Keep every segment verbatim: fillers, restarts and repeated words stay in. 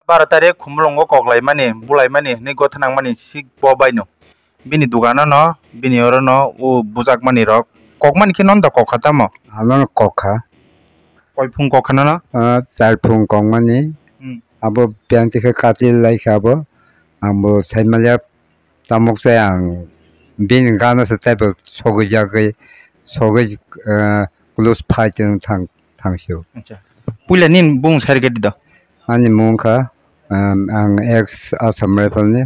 Baro tarik khumulwngo koklaimani, bulaimani hwnwi gotha nangmani sik bo baino. Bini dugano no, bini oro no o bujakmani rok. Kokmani khe nono da kokha tamo? Ano kokha. Koi phung kokha nono? Ah, char phung kokmani. Hmm. Abo biyang tikhe kati laikha abo. Ang bo saimaliya. Tamok se ang bini gana se taibo sogwi jagwi, sogwi, eh, close fight wng thang, thang sio. Acha. Puila nini bung sai rwgwi di do. Ani mung kha, um, ang ex Assam Rifle ni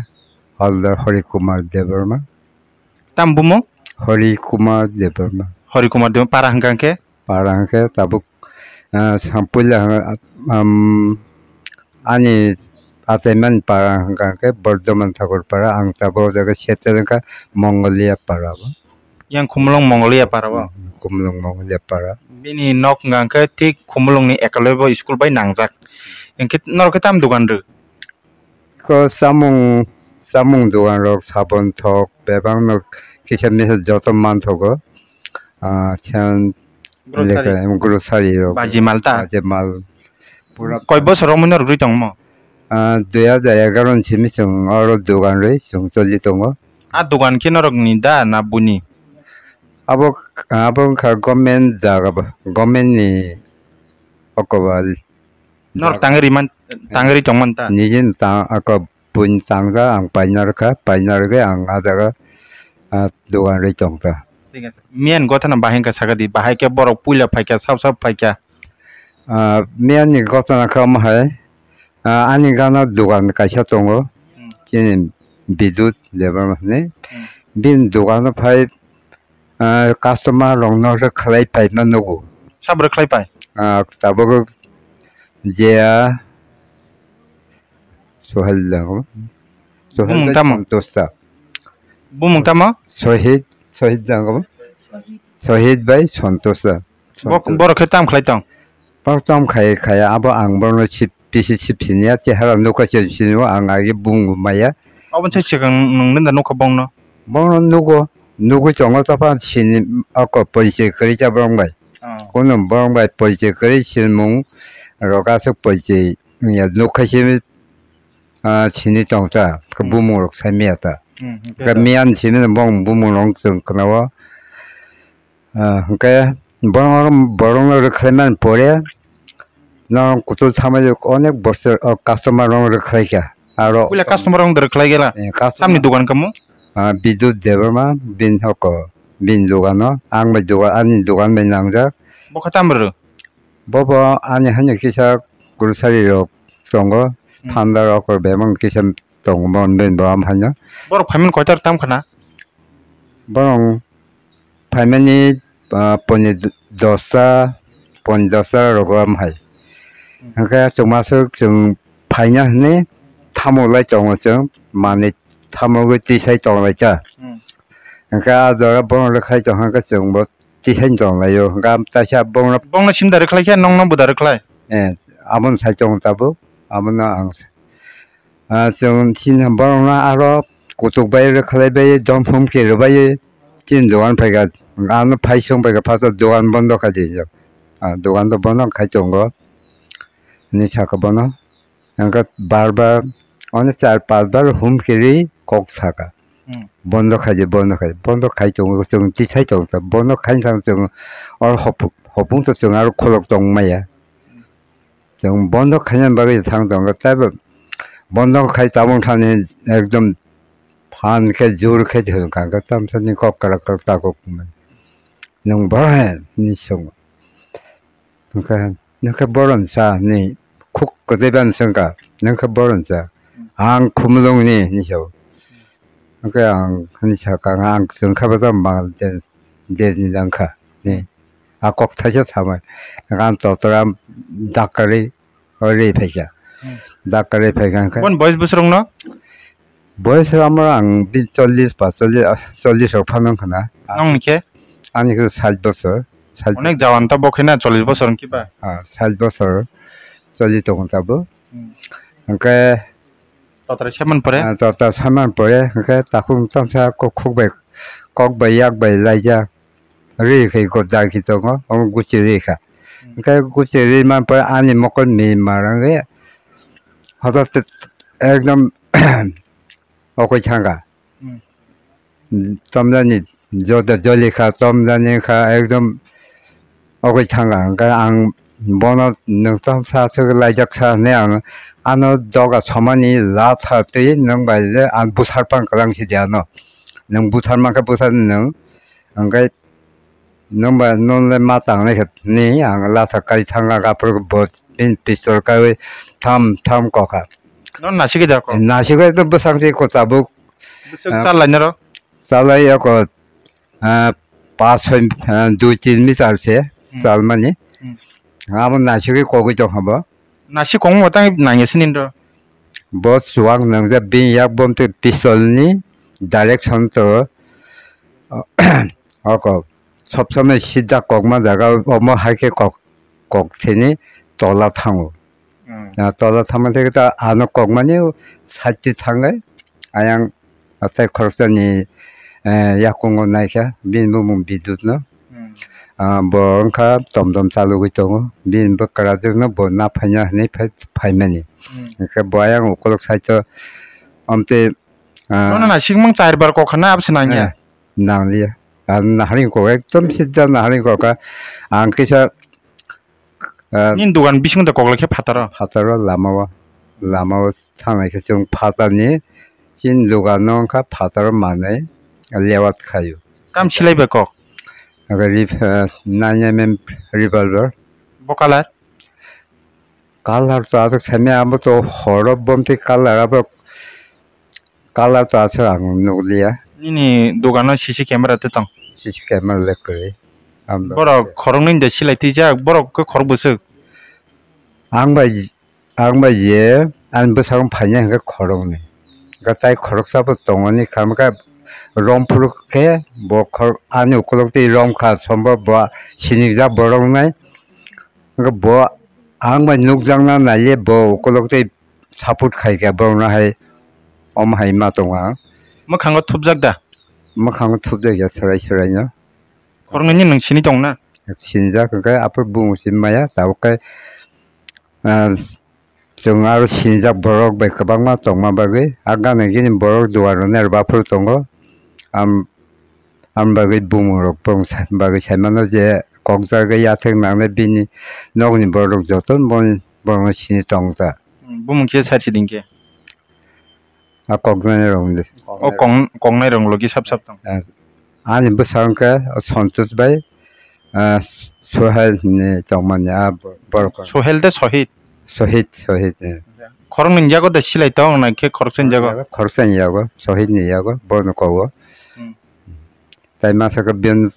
Havildar Hari Kumar Debbarma. Tam bumung? Hari Kumar Debbarma. Hari Kumar Debbarma, para hwnkha khe? Para hwnkhe tabuk, ah, sam-, puila, um, ani achaimani para hwnkha khe Bordhoman Thakur para, ang tabuk o jaga settle wngkha Mongolia para o. Yang Khumulwng Mongolia para o? Hmm, Khumulwng Mongolia para. Bini nok hwnkha khe thik Khumulwng ni ekolebo school bai nangjak. Hwnkhe norok khe tam dogan rw? Ko chamung, chamung dogan rok, sabon thok, bebak no kisa misa joto manthogo. Ah, sen Grocery. Leka, em, grocery rok. Baji mal ta? Baji mal. Pura koi bosor romwi no rwgwi tongmo? Ah, dui hajar egaroh ni simi chwng oro dogan rwi chwng choli tongo. A dogan khe norok ni da na buni? Abo, abo wngkha government jaga ba, government ni okoba. Norok tangwi rwman, tangwi rwi tongman ta? Nini ta ako buini tangja ang paina rwkha, paina rwgwi ang ah jaga, ah, dogan rwi tongkha. Thik ase. Miyan gotha no bahai wngkha sakha di, bahai khe borok puila phaikha, sap sap phaikha. Ah, miyan ni gotha no khe omo hai, ah, ani gana dogan kaisa tongo, hmm, chini Bidut Debbarma hinwi. Hmm. Bini dogan o phai, ah, customer rok no rwkhlai paima nugo. Sabo rwkhlai pai? Ah, tabuk je, ah, Sohel dango. Sohel bumung bai tamo? Santosh da. Bumung tamo? Sohid, Sohid dango. Sohid bai Santosh da. Bo-, santos. Borok khe tam khlai tong? Borok tam khai, khai abo ang borokno sip, bisi sip siniya, chehara nukha se sinio, ang agi bung maya. Obo se swkang nwng nini da nukha bongno? Bongno nugo, nugwi tongo topha sini oko porichoi kwrwi cha borok bai. Oh. Kuno borok bai porichoi kwrwi sinimung rok aswk porichoi wngya nukha se, ah, sini tong ta, khe hmm, bumung rok sai maya ta. Hmm, hmm, khe miyan sini bong bumung rok chwng khna o. Ah, hwnkhe borok, borokno rwkhlaimani pore norok kuchuk samajwk onek bosor o customer rok rwkhlaikha. Aro puila customer rok rwkhlai gela? Eh, customer. Tamni dogan kamo? Ah, Bidut Debbarma bini hoko, bini dogano, ang bai dogan, ani dogan bai nangjak. Bo khe tamo rw? Bobo ani hani kisa grocery rok tongo, hmm, thanda rok bebak kisa tongo, bo bini bo am hanya. Borok phaimani koitor tam khna? Borok phaimani, ah, poni dosta, poni dosta rogo am hai. Hmm. Hwnkhe chwngmaswk chwng phaina hwnwi thamuk lai tongo chwng, manwi thamugwi tisai tong lai cha. Hmm. Hwnkhe ah jora borok rwkhlai tongkha hwnkhe chwngbo tisai tong lai o. Hwnkhe am taisa borokno. Borokno sim da rwkhlai khe nokno bo da rwkhlai? Eh, abono sai tongo tabuk, abono ang. Ah, chwng chini borokno aro kuchuk bai rwkhlai bai, dom humki rwbai, chini dogan phaikha, ano phai song phaikha, phato dogan bondo khai di. Ah, dogan to bondo khai tongo, hinwi sakha bono. Hwnkhe bar bar, ono char panch bar humki ri kok sakha. Hmm. Bondo khai di, bondo khai di, bondo khai tongo, chwng tisai tongo, bondo khai thang chwng oro hopung, hopung to chwng aro kholok tong maya. Chwng bondo khaina bagwi thang tongo, taibo bondo khai tabung thani ekdom phan khe jur khe thwng kha, khe tamsani kok kwrak kwrak takuk mani. Nwng bo he hinwi swngo. Hwnkhe, nwng khe boron sa hinwi khuk kwtwi bani swngkha, nwng khe boron sa? Ang Khumulwng ni hinwi sao. Hwnkhe ang hinwi sakha, ang chwng khe bo tamo Bangladesh ni langkha ni. A kok thaisa samai. Ang totra dakarwi o ri phaikha. Hmm. Dakarwi phaikha hwnkhe. Bon boyes bwswrwngno? Boyes amo ang bi chollish, pachchollish, ah, chollish rok phano wngkha na. Nongni khe? Ani khe sait bochor. Sait. Onek jawan ta bo khe na chollish bochor wngkhe ba? Ah, sait bochor choli tongo tabuk. Hmm. Hwnkhe Totra saman pore? Ah, totra saman pore, hwnkhe takhuk tamsa kok, khuk bai, kok bai, yak bai laijak. Ri khai ko dagi tongo, omo guchi ri kha. Hmm. Hwnkhe guchi ri man pore ani mokol ni marang ri. Hoto te ekdom okoi thanga. Hmm. Tomjani joto joli kha, tomjani kha, ekdom okoi thanga. Hwnkhe ang bono nwng tong sa swk laijak sa hwnwi ang ano doga somani la tha twi nwng bai le ang bwsar pang kwlang si di ano. Nwng bwsar mankhe bwsar nwng hwnkhe nwng bai nwng le ma tangnai khe ni ang la tha kai thanga aphuru bo bini pistol kaiwi tham tham kokha. No nasigwi da ko? Nasigwi ekdom bwsang se ko tabuk. Bwswk ah, chalai naro? Chalai ya ko, ah, paanch soi, ah, dui tin meter se hmm chalmani. Hmm. Abo nasigwi kogwi tong habo. Nasik kong mo tang nangya sini ro. Bo chuwak nangja bini yak bom te pistol ni direction to oko sob somoi sida kokma jaga omo hai khe kok kok thini tola thango. Hmm. Ah, tola thangma theke ta ano kokmani side ti thangai. Ayang atai khoroksa ni, eh, yakungo naikha bini bumung Bidut no. Hmm. Ah, bo wngkha tom tom chalugwi tongo. Bini bwkrajwk no bo na phaina hinwi phai, phaimani. Hmm. Hwnkhe bo ayang ukulok side o amtwi, ah, nono na sikmang char bar kokha na abse nangya? Eh, nanglia. Ang naharni kok ekdom sida naharni kokha. Ang kisa Ah, nini dogan bisingo da koklai khe phataro? Phataro lamao, lamao thangnai khe chwng phatarni chini dogano wngkha phataro manwi lewat khaio. Kam silai bai kok? Aga rif-, ah, nine M M revolver. Bo colour? Colour to aswk sami abo to horo bomtwi colour abo Colour to aswk ang nukliya. Nini dogano C C camera tei tong? C C camera le kwrwi. Ang borok khoroknwi da silai twijak, borok khe khorok bwswk? Ang bai, ang bai je ani bwskango phainai hwnkhe khoroknwi. Hwnkhe tai khoroksa bo tongoni khamkha romphuru khe bo khor-, ani ukulok twi romkha sombo bo sinijak boroknai. Hwnkhe bo ang bai nukjakna naiye bo ukulok twi support khai khe borokno hai omo hai ma tongo ang. Mwkhango thupjak da? Mwkhango thupjak ya swrai swraino. Khoroknwi nwng sini tong na? Sinijak hwnkhe aphuru bumung simi maya tabuk khe, ah, chwng aro sinijak borok bai kwbangma tongma bagwi ah gana gini borok duar rwna rwbaphuru tongo. Am-, Aboni bagwi bumungrok bongsa bagwi saimano je kokjagwi yathek nangnai bini nokni borok jotono boni borokno sini tongja. Hmm, bumung kisa sar siding khe. A kokjaknairokni. O kong-, koknairok logi sap sap tong. Ah, ani bwskango khe o Santosh bai, ah, Sohel hinwi tongmani a bo-, borok. Sohel de Sohit? Sohit, Sohit, eh. Khoroknwi ni yago de silai tong na khe khoroksa ni yago? Khoroksa ni yago, Sohit ni yago, bono kowo. Hmm. Tai masa khe bini,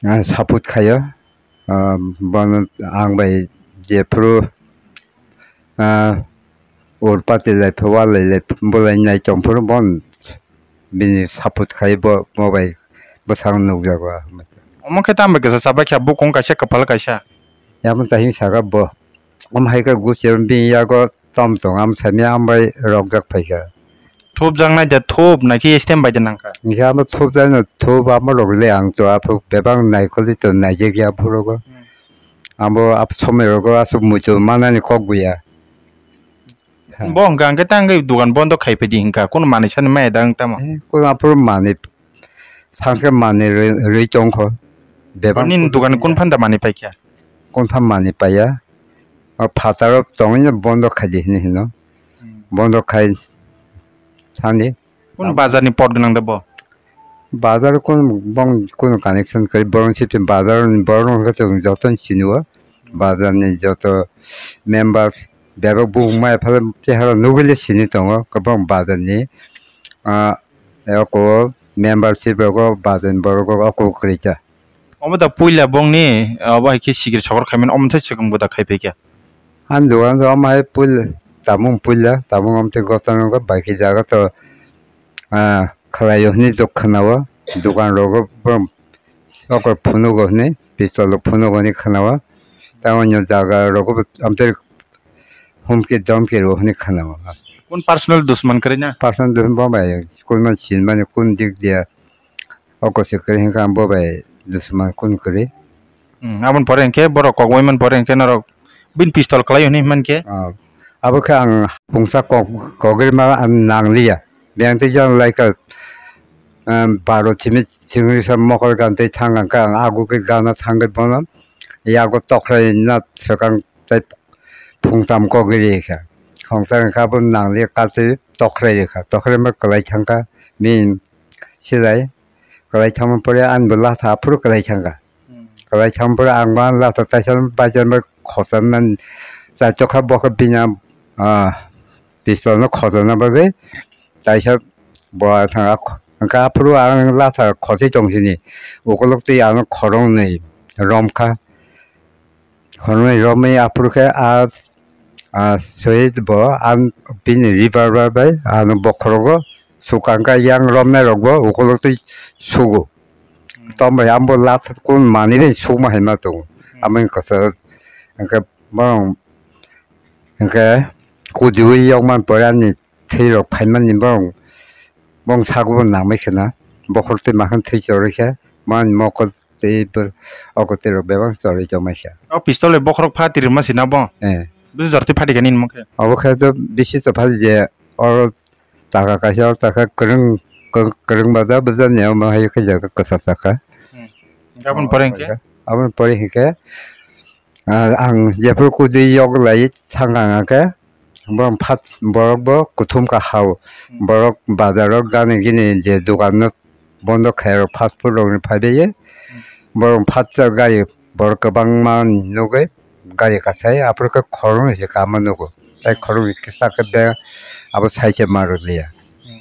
ah, support khaio. Ah, bono ang bai jephuru, ah, urpati lai phi, wal lai lai phi, bolai nai tong phuru bon bini support khai bo, bo bai bwskango nukjago. Omo khe tamo kisa chabai kha bukung kaisa kwpal kaisa. Yamo tahing saka bo. Omo hai khe gusi bini yago tom tong, am sami am bai rokjak phaikha. Thupjaknai de thup, naikhe stem bai de nangkha? Hinkhe amo thupjakno thup, amo rok le ang to aphuru bebak naikolwi to naijak ya aphuru go. Hmm. Abo ap somoi rogo aswk muitu manani kok buya. Bo hwnkha hwnkhe tangwi dogan bondo khai phaidi hwnkha, kunu manwi sani maya da wng tamo? Eh, kunu aphuru manwi thangkhe manwi rwi, rwi tongkho. Bebak nini dogan kun phanda manwi paikha? Kun phan manwi paiya. O phataro tongwino bondo khaidi hinwi hino. Hmm. Bondo khai thani. Kunu bazar ni pot gwnang da bo? Bazar kunu bong kunu connection kwrwi, borok siphi bazar ni borok rok khe chwng joto ni sini o. Bazar ni joto member bebak bumung maya phalwi chehara nugwi le sini tongo kwbang bazar ni, ah, eko membership rogo bazar ni borok rok oko kwrwi kha. Obo da puila bongni, obo hai khe sikir sokor khaimani, omo thai swkang bo da khai phaikha. Ani dogan rok omo hai puila tabung puila, tabung omo tei gotorno bai khe jaga to, ah, khlaio hinwi jok khwnao, dogan rogo bo oko phunugo hinwi, pistol rok phunugo hinwi khwnao. Tei onyo jaga rogo bo omo tei humki domki rw hinwi khwnao. Kun personal dusman kwrwi na? Personal dusman bo bai kun man sinmani kun dik dia. Oko se kwrwi hinkhe ang bo bai dusman kun kwrwi. Hmm, aboni pore hinkhe borok kok bai man pore hinkhe norok bini pistol kwlai hinwi hinkhe? Ah, abo khe ang pungsa kok, kogwrima ang nangliya. Biyang tei jang lai kha, um, baro chini chingri sa mokol gan tei thang ang kha, ang ago khe gana thangwi bono yago tokhlai na swkang tei phungtam kogwi ri kha. Khongsa wngkha abo nangliya kha tei tokhlai ri kha. Tokhlai ma kwlai thang kha bini silai kwlai thangma pore ani bo latha aphuru kwlai thang kha. Hmm. Kwlai thang pore ang ma latha taisa bajar bai khocham nan cha chokha bokha bini, ah, pistol no khocham na bagwi taisa bo thang kha. Hwnkhe aphuru ang latha khosoi tong sini ukuluk twi ano khoroknwi rom kha. Khoroknwi romwi aphuru khe a, a, Sohit bo ang bini revolver bai ano bokhorogo sukang kha, yang romnai rokbo ukuluk twi sugo. Hmm. Tamo bai ang bo lat kun manwi bai sukma hai ma tongo. Hmm. Amo wngkha khe, hwnkhe borok hwnkhe kudiui yokma pore ani thwi rok phaimani borok, borok sago bo nangbai khwna, bokhorok twi makhang thwi chorwi khe, mani mokol tei bo-, oko twi rok bebak chorwi tongmai kha. O pistol bai bokhorok pha twi rwma sina bo? Eh. Bwswk jora twi phati kha nini mokhe? Obo khe to bisi to phati je, oro taka kaisa, oro taka kwrwng, kwrwng, kwrwng bada bwsa ni omo hai khe jaga kwchar taka. Hmm. Aboni pore hwnkhe? Aboni pore hwnkhe, Ah, ang jephuru kudui yok lai thang kha khe, borok phat-, borok bo kuthum kha hao. Hmm. Borok bazar o gani gini je dogan no bondo khairok fast food rok ni phaibai ye. Hmm. Borok phatsa gari borok kwbangma nugwi gari kasai aphuru khe khoroknwi se kama nugo. Tai hmm, khoroknwi kisa khe be abo sai se ma rwliya. Hmm.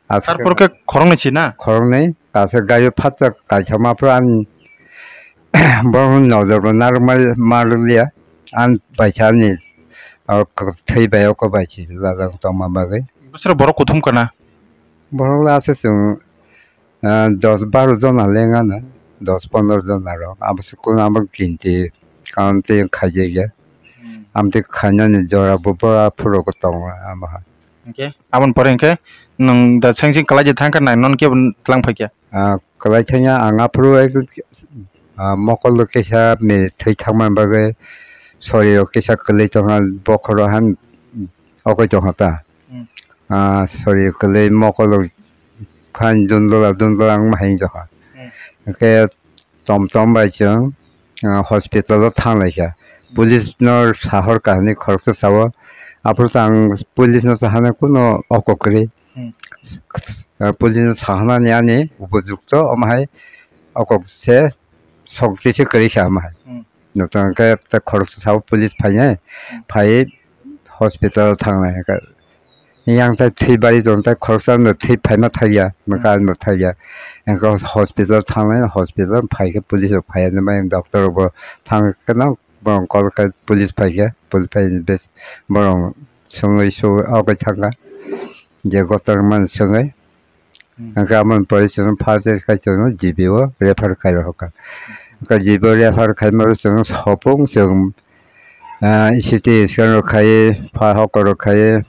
Aswk Tarpor khe khoroknwi si na? Khoroknwi, kaisa gaio phatsa kaisa ma phuru ani borokno nojor bo narwkmani ma rwliya. Ani baisa ani, o, thwi bai o kwbai si lajak tongma bagwi. Bwswk borok kuthum kana? Borok le aswk chwng, ah, dos baro jona le wngano, dos pondro jona rok. Abo se kunu abo ginti kaunti khaijak ya. Hmm. Amtwi khainani jora bo bora phuru tongo amo hai. Hwnkhe aboni pore hwnkhe nwng da sengching kwlai je thang khe nai nono kebo tlang phai khe? Ah, kwlai thangya ang aphuru ekdom, ah, mokol rok kisa meri thwi thangmani bagwi sori rok kisa kwlwi tongkha bokhoro han okoi tongkha ta. Hmm. Ah, sori kwlwi mokol rok phan dundla dundla wngma hai wngkha. Hmm. Hwnkhe tom tom bai chwng, ah, hospital o thang lai kha. Police no sahor kha hinwi khoroksa sao. Aphuru chwng police no sahana kuno oko kwrwi. Hmm. Ah, police no sahana ni ani upojukto omo hai oko se sok twi se kwrwi kha omo hai. Hmm. Nwtwng khe ta khoroksa sao police phainai. Hmm. Phai hospital thangnai hwnkhe. Yang tai thwi bari tong tai khoroksa no thwi phaima thaiya, hmm, mwkang no thaiya. Engkho hospital thangnai, hospital phai khe police rok phaiya, nang bai doctor rok bo thang khe no borok call khe police phai khe, police phai ni bes borok swngwi su okai thang kha je kotor man swngwi. Hmm. Hwnkhe aboni pore chwng first aid khai chwng G B o refer khai rw kha. Hwnkhe G B o refer khai ma chwng sopung chwng, ah, C T scan rok khai, pha hokor rok khai,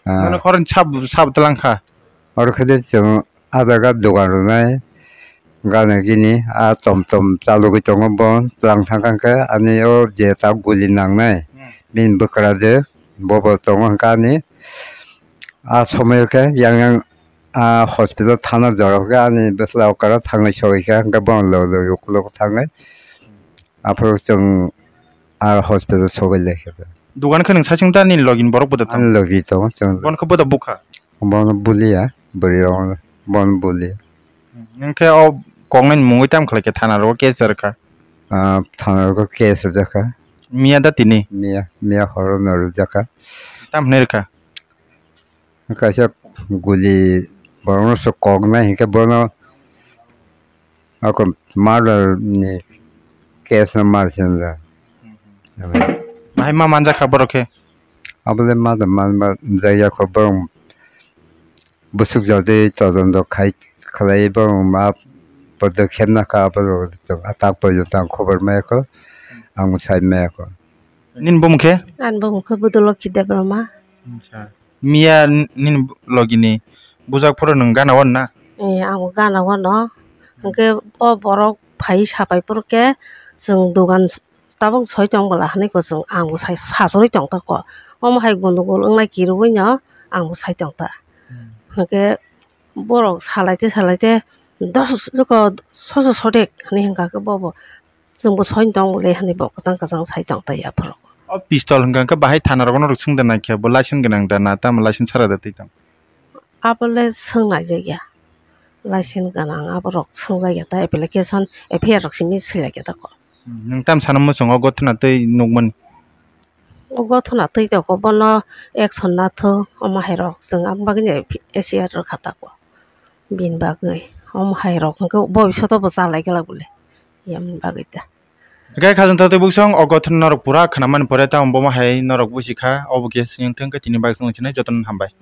ah, mane khorang sab, sab tlang kha. Oro khe de chwng ah jaga dogan rwnai gana gini ah tom tom chalogwi tongo bo tlang thang kha khe ani o je ta guli nangnai, hmm, bini bwkra je bo bo tongo hwnkhe ani ah somoi o khe yang yang ah, hospital thana jora khe ani bwsla okara thangwi sogwi kha, hwnkhe bono logi logi ukulok thangwi aphuru chwng ah hospital sogwi lai kha. Dogan khe nwng saichung ta nini logi ni borok bwdw tong? Ani logi tongo chwng. Bono khe bwdw bukha? Bono buliya, bwrwi rok bono buliya. Nwng khe o koknai ni mungwi tamo khlai khe thana rogo case rwkha? Ah, thana rogo case rwjakha. Miya da tini? Miya, miya horo no rwjakha. Tamo hwnwi rwkha? Kaisa guli borokno se koknai hinkhe bono ako murder ni case no mar sinjak. Bahai ma manjak kha borok khe? Abole ma da man ma jaya kho borok bwswk jodi todonto khai khlai borok ma podokkhep na kha borok tak porjonto ang khobor maya kho ang sai maya kho. Nini bumung khe? Ani bumung khe Budulokhi Debbarma. Acha. Miya n-, nini logi ni bujak phuru nwng gana o na? Eh, ang bo gana o no. Hwnkhe o borok phai sapai phuru khe chwng dogan s-, tabuk soi tong bwla hinui khe chwng ang bo sai sachorwi tong kha kho. Omo hai gondogol wngnai kirogwi no ang bo sai tong ta. Hmm. Hwnkhe borok salaite salaite dos joko soso sotek hinwi hwnkha khe bobo chwngbo soi tong bole hinwi bo kwchang kwchang sai tong ta yaphuru. O pistol hwnkha khe bahai thana rogo no rwk swng da naikhe bo license gwnang da na tamo license sara da twi tong? Abole swng naijakya. License gwnang aborok swngjakya ta application F I R rok simi swilaikya ta kok. Hmm, nwng tam sana muchungo gothono twi nukmani? O gothono twi toko bono action nathok omo hai rok chwng aboni bagwi S I R rwkha tako. Bini bagwi omo hai rok hwnkhe bobishoto bo chalai glak bole. Yamni bagwi ta. Hwnkhe khajang taktwi buksong o gothono norok pura khnamani pore tamo bomo hai norok busikha obo khe swngthwng khe tini bagwi chwng sinai jotono hambai.